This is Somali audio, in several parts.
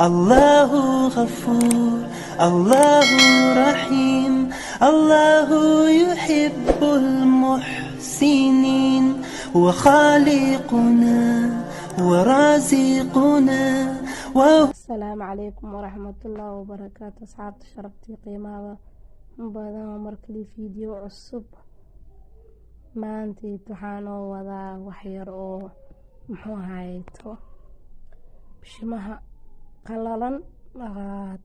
الله غفور، الله رحيم، الله يحب المحسنين. هو خالقنا ورازقنا وهو Asalaamu calaykum waraxmatullaahi wabarakaatu. Asxaabta sharaftii qiimaha badan, waa markale video cusub. Maantayd waxaa noo wadaa waxyar oo muxuu ahayto bishimaha qalalan. Aad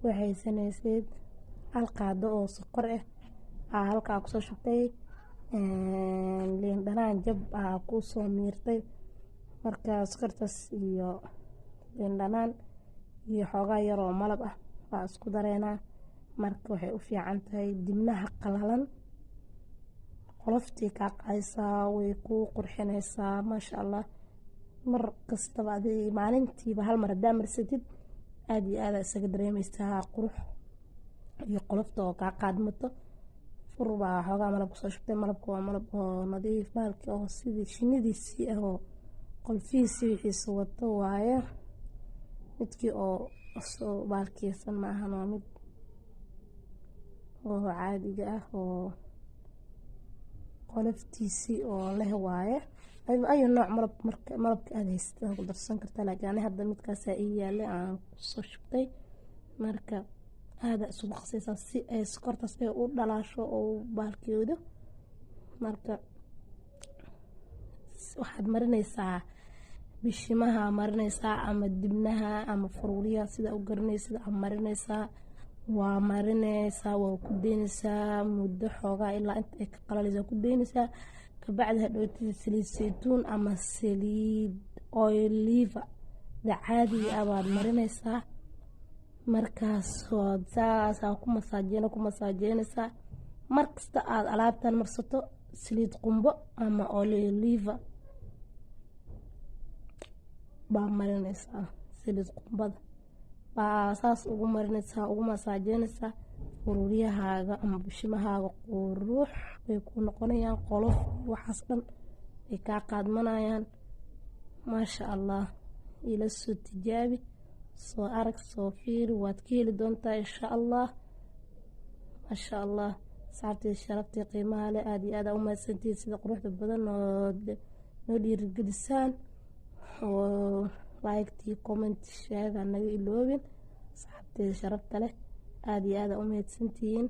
waxaysanaysid hal qaado oo sokor ah aa halkaa kusoo shubtay, liin dhanaan jab aa kusoo miirtay. Marka sokortaas iyo liin dhanaan iyo xoogaa yar oo malab ah waa isku dareynaa. Marka waxay u fiican tahay dibnaha qalalan, qoloftii kaa qaadaysaa, way kuu qurxinaysaa, maasha Allah. Mar kastaba adi maalintiiba hal mar haddaa marsatid, aada iyo aada isaga dareemeysaa qurux iyo qolofta oo kaa qaadmato. Fur baa xoogaa malab kusoo shubtay. Malabka waa malab oo nadiif bahalki oo sidii shinidiisii ah oo qolfihiisii wixiisa wato waaye. Midkii oo soo baalkeysan ma ahan, waa mid oo caadiga ah oo qoloftiisii oo leh waaye. Ayu nooc malab marka malabka aada haysatid ku darsan kartaa, laakiin ani hadda midkaasaa ii yaalay aan kusoo shubtay. Marka aada isugu qasaysaa si ay sokortaas ay u dhalaasho oo u baalkiyoodo. Marka waxaad marinaysaa bishimaha, marinaysaa ama dibnaha ama faruuryaha, sida u garanaysid aa marinaysaa. Waa marinaysaa, waa ku daynaysaa muddo xoogaa ilaa inta ay ka qalalaysa ku daynaysaa. Kabacdi hadhowtid saliid saytuun ama saliid oliva da caadiga ah baad marinaysaa. Markaas waad saasaa ku masaajeyna, ku masaajeynaysaa. Markasta aad alaabtan marsato saliid qumbo ama oliva baa marinaysaa, saliid qumbada baa saas ugu marinaysaa, ugu masaajeynaysaa. Faruuryahaaga ama bishimahaaga qurux bay ku noqonayaan, qolof waxaas dhan ay kaa qaadmanayaan, maasha Allah. Ila soo tijaabi, soo arag, soo fiiri, waad ka heli doontaa insha Allah, maasha Allah. Asxaabtii sharaftii qiimaha leh, aada iyo aad aa u mahadsantihiin sida quruxda badan oo noo dhiirigelisaan oo like-tii, comment, share naga iloobin. Asxaabteeda sharafta leh, aada iyo aad aa u mahadsantihiin.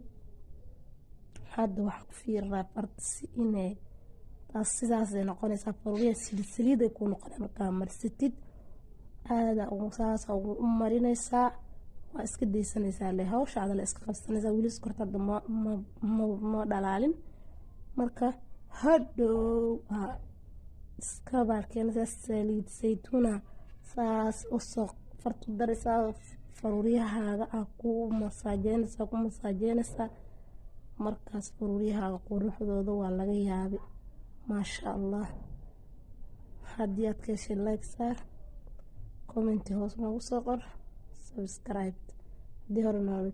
Hadda waxaa ku fiiraa farta si inay taas sidaasay noqonaysaa. Faruuryaha saliid saliid ay kuu noqonay markaa marsatid. Aada saasa u marinaysaa, waa iska daysanaysaa le, hawshaada la iska qabsanaysaa. Weli sokorta hadda ma dhalaalin. Marka hadhow waa iska baalkeenaysaa, saliid saytuuna saas usoo fartu daraysaa, faruuryahaaga aa ku masaajeynaysaa, ku masaajeynaysaa. Markaas faruuryahaaga quruxdooda waa laga yaabi, maasha Allah. Haddii aad ka heshay, like saar, comment hoos noogu soo qor, subscribe haddii hore noola.